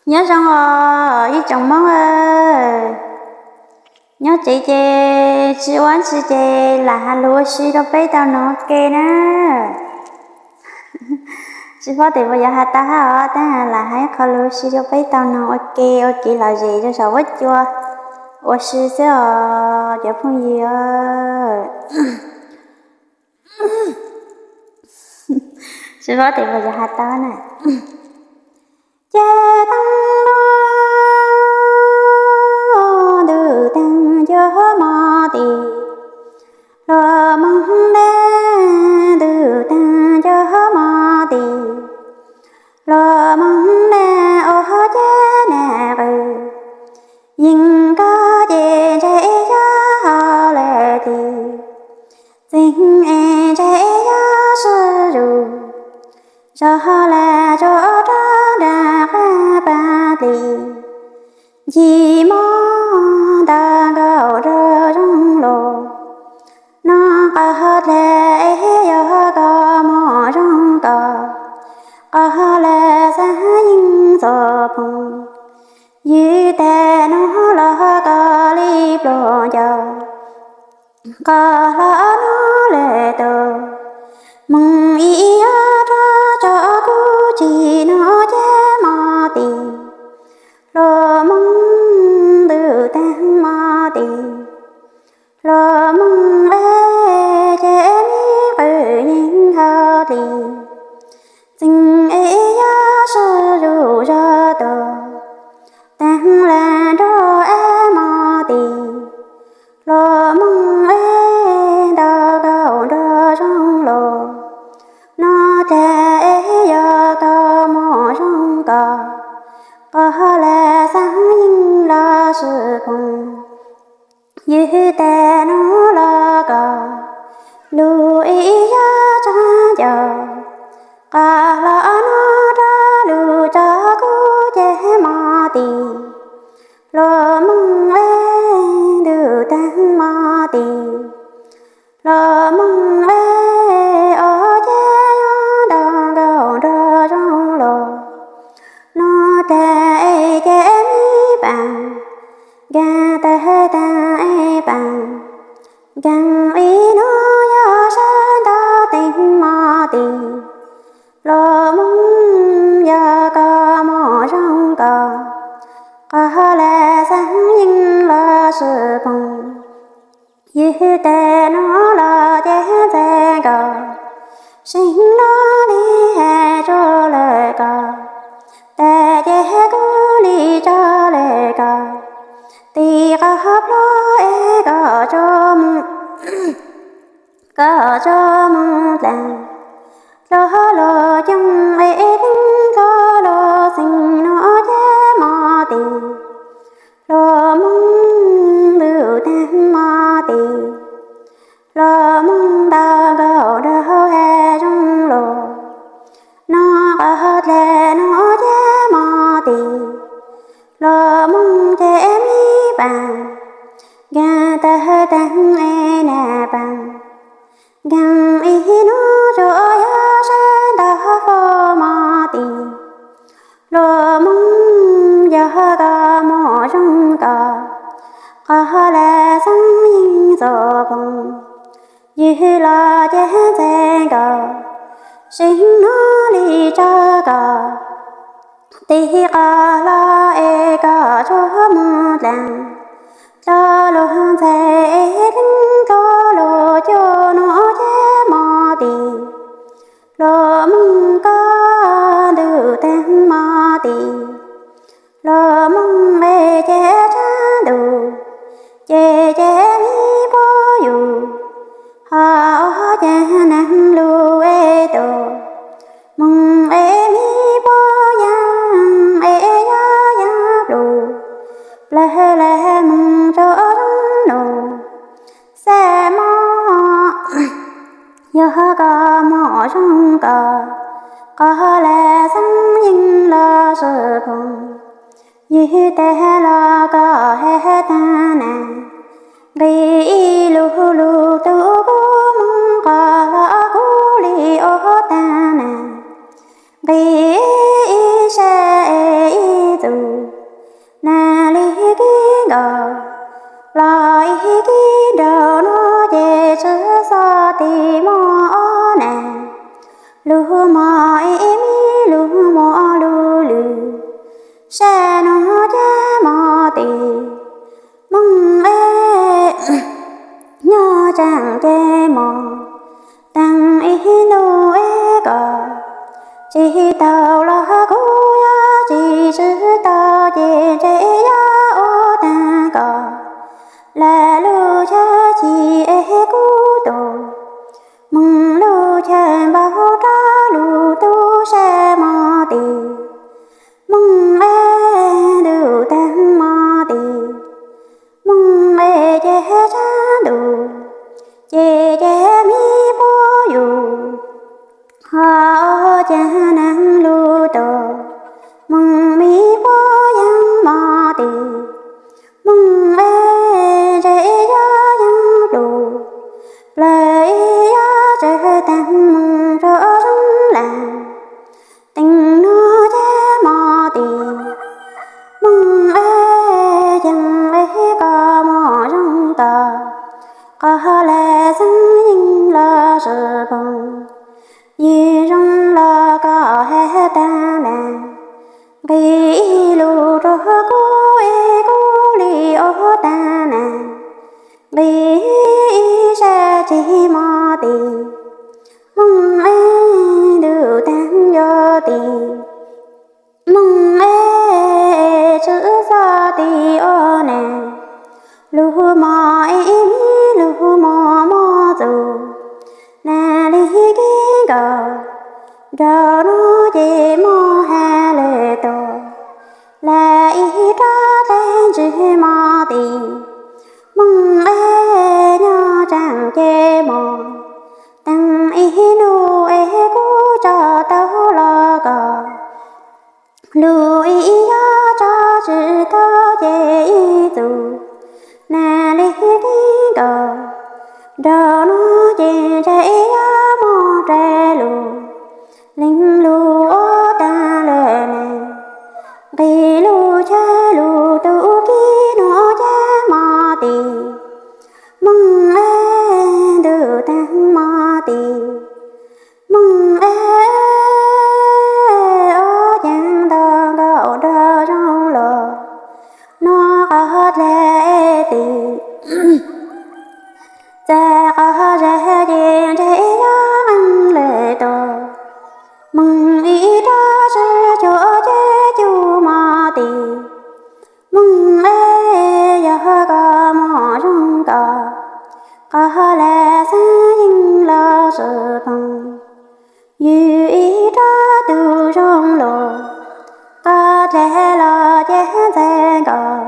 Nyob zoo os ib tsoom Hmoob, nyob tsev ces tsis ua tsi ces lam hais lus ua si rau peb tau noog ua ke na. Tsis paub tes puas yuav hais tau hab os, tab lam hais ib qho lus ua si rau peb tau noog ua ke, ua kev lom zem rau saum huab cua ua si xwb os cov phooj ywg. Tsis paub tes puas yuav hais tau na. Ces teeb no ntuj teeb cov hmo tim, hluas Hmoob ntev ntuj teeb cov hmo tim, hluas Hmoob ntev ua hauv ces ntev qw, yeej koj ces ntshe yog hauv lawm tim, txeeg es ntshe yog sib zug, zog lawm tsuas rov nram qab pas tim, ncig mog ntaus nkaus nrog zoo los, no qos dlej es yog koj mus zoo koj, qos lawm xav yeej txom phoom, ywg tes no los koj li pluag nco, qos hlo no lawm tau, moog ib yog rov tso kuv tsis no ces hmo tim, hluas Hmoob ntuj teeb hmo tim, hluas Hmoob es ces me qw yeej hauv tim, txeeg es yog sib zug zog tau, teeb lawm nrog es hmo tim, hluas Hmoob es ntaus nkaus nrog zoo los, no ces es yog koj mus zoo koj, qos lawm xav yeej los sib phoom, ywg tes no los koj, lug ib yog tsaug ncauj, qos hlo no rov lug tso kuv ces hmo tim, hluas Hmoob es ntuj teeb hmo tim, hluas Hmoob es ua ces yuav ntaus nkaus nrog zoo los, no ces es ces me paam, nkaag tawg taag es paam, nkaag ib nub yog sab ntaub teeb hmo tim, hluas Hmoob yog koj mus zoo koj, qos lawm xav yeej los sib phoom, ywg tes no los ces ntxeev koj, seev no li has tsuas lawm koj, tas ces kuv li tso lawm koj, tim qos plhuav es koj tso mus, koj tso mus dlaag, dlua lug coog es dleeg dlua lug xeev no ces hmo tim, hluas Hmoob ntuj teeb hmo tim, hluas Hmoob ntaus nkaus nrog hauv has zoo los, no qos dlej no ces hmo tim, hluas Hmoob ces me paam, nkaag tawg taag es nam paam, nkaag ib nub tsuas yog sab ntaub fo hmo tim, hluas Hmoob yog koj mus zoo koj, qos lawm xav yeej txom phoom, ywg los ces ntxeev koj, seev no li tso koj, tim qos hlo es koj tso mus dlaag, dlua lug ntxeev es dleeg dlua lug cuag no ces hmo tim, hluas Hmoob koj ntuj teeb hmo tim, hluas Hmoob es ces tshav ntuj, ces ces me puab yug, ho ua ces neeg lug es tus, Hmoob es me puab yaam es yog yaam plug, plawg lawm Hmoob tso zoo nus, xav mob, yog koj mus zoo koj, qos lawm xav yeej los sib phoom, ywg tes los koj has taag nas, nqis ib lug lug tub kuv moog qos hlo kuv li ua taag nas, nqis ib sab es ib txug, los ib kib nraug no ces tsis txog tim mos ob nees, lub mos ib me lub mos lub lwm, sab no ces mos tim Hmoob es nyob tseem ces mos teeb ib ntus es kom tsis tau los kuj yog tsis tsis tau ces ntshe yog ua tag kom lawv lub chaw chim es kuj tus Hmoob lub chaw npau rau lub tub sab mos tim Hmoob es ntuj tag mos tim Hmoob es ces tshav ntuj ces ces me puab yug ho ua cas neeg lub tus Hmoob me puab yeej mos tim Hmoob es ntshe yog yeej lub plawv ib yog tsawg tag Hmoob rau zoo lees teeb no ces mos tim Hmoob es yeej es koj mos zoo koj qhov lawv xeeb yeej los sis phooj ywg zoo los koj hais tag nrho nqis ib lus rau kuv es kuv li ua tag nrho nqis ib sab tsis mos tim Hmoob es ntuj tag yog tim Hmoob es tsis txog tim ua neeg, lub mos ib me lub mos mos txus na li kib nkaus nraug no ces mos has lawm tus lawv ib rab teeb ntsig mos tim Hmoob es nyob tseem ces mos teeb ib ntus es kuj tso tau los kom lub ib yog tso tsis tau ces ib txus na li kib nkaus nraug no ces ntshe yog mos raws lus leej lub ua tag lawm ne. Nqis lub chaw lub tub kib no ces mos tim Hmoob es ntuj tag mos tim Hmoob es ua cas ntau nkaus nraug zoo los no qhov dlej tim txawm qhov zag ces ntshe yog qeej lawm tus Hmoob ib rab sib cuag ces cug mos tim Hmoob es yog koj mos zoo koj qhov lawv xeeb yeej los sis phooj ywg ib rab tug zoo los koj dlej los ces ntxhais nkaus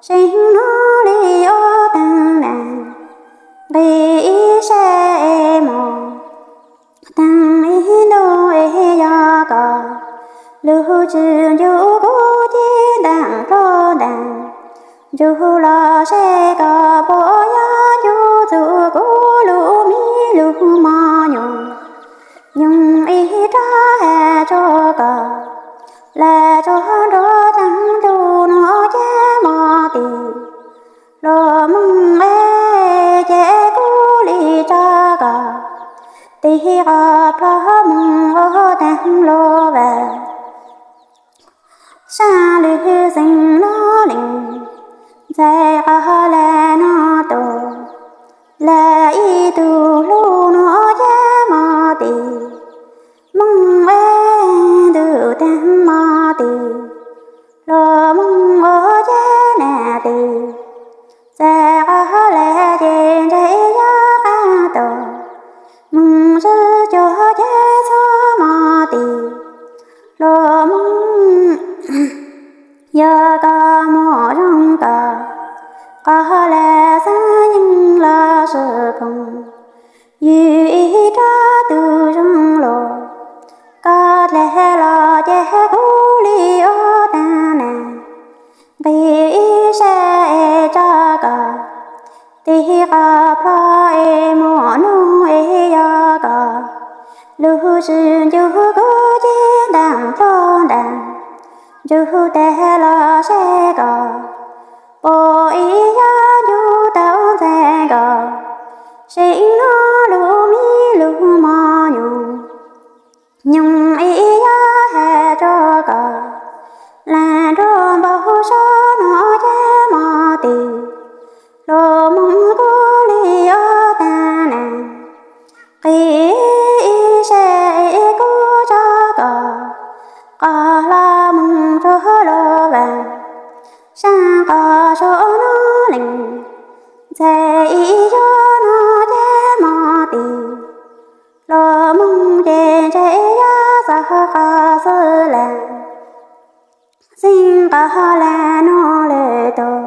seeb no li ua tag nrho nqis ib sab es mos teeb ib ntus es yog koj lub tswv ncuj kuv ces nteem plaub nteem ncuj los seb koj puas yog cug txug kuv lub me lub mos nyoos nyoos ib rab has rua koj lawm tsuag nruab teeb ntuj no ces mos tim los Hmoob es ces kuv li tso koj tig qhov plho mus ua tag los vas sab lwm xeem no lees ntxhais qhov lawm no tus lawm ib tug hlub no ces mos tim Hmoob es ntuj tag mos tim los Hmoob ua ces nas tim txawm qhov lawm ces ntshe yog qab tus Hmoob sib cuag ces txhob mos tim los Hmoob yog koj mos zoo koj qhov lawv xeeb yeej los sis phooj ywg ib rab tug zoo los koj dlej los ces kuv li ua tag nrho nqis ib sab es tso koj tig qhov plho es mos nug es yog koj lub tswv ncuj kuv ces nteem plaub nteem ncuj tag los seb koj Pum ib yog ncu tau ntxhais nkauj, seem hnov lus me lus mos nyoos. Nyoos ib yog hais rau koj, lam nrog npau suav no ces mos tim, hluas Hmoob kuj li ob tag nees. Qhib ib sab ib kub rau koj, qhov hlo mus rau lub vas, sab qhov suav no lees, ntxhais ib yog no ces mos tim, hluas Hmoob ces ntshai yog txog qhov xwb las. Xeeb qhov lag no lawm tuaj,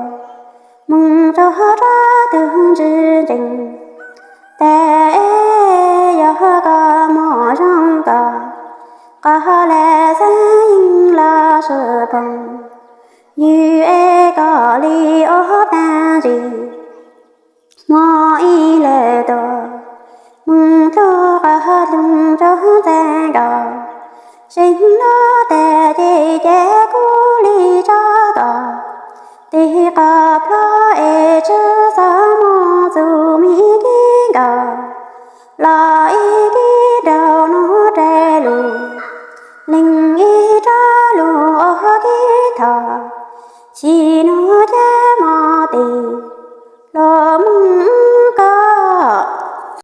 mus rau rau tus ntsis ntsees, tes yog koj mos zoo koj, qhov lag xeeb yeej los swm phoom, yus es koj li ob tag ntsis. Hmo ib lawm tuaj, mus dluag qhov dloo rau ntxhais nkauj, seem hnov tas ces ces kuj li tso koj, tig qhov plho es tsi txog mos txug me kib nkauj, los ib kib rau nuav rais lug, lees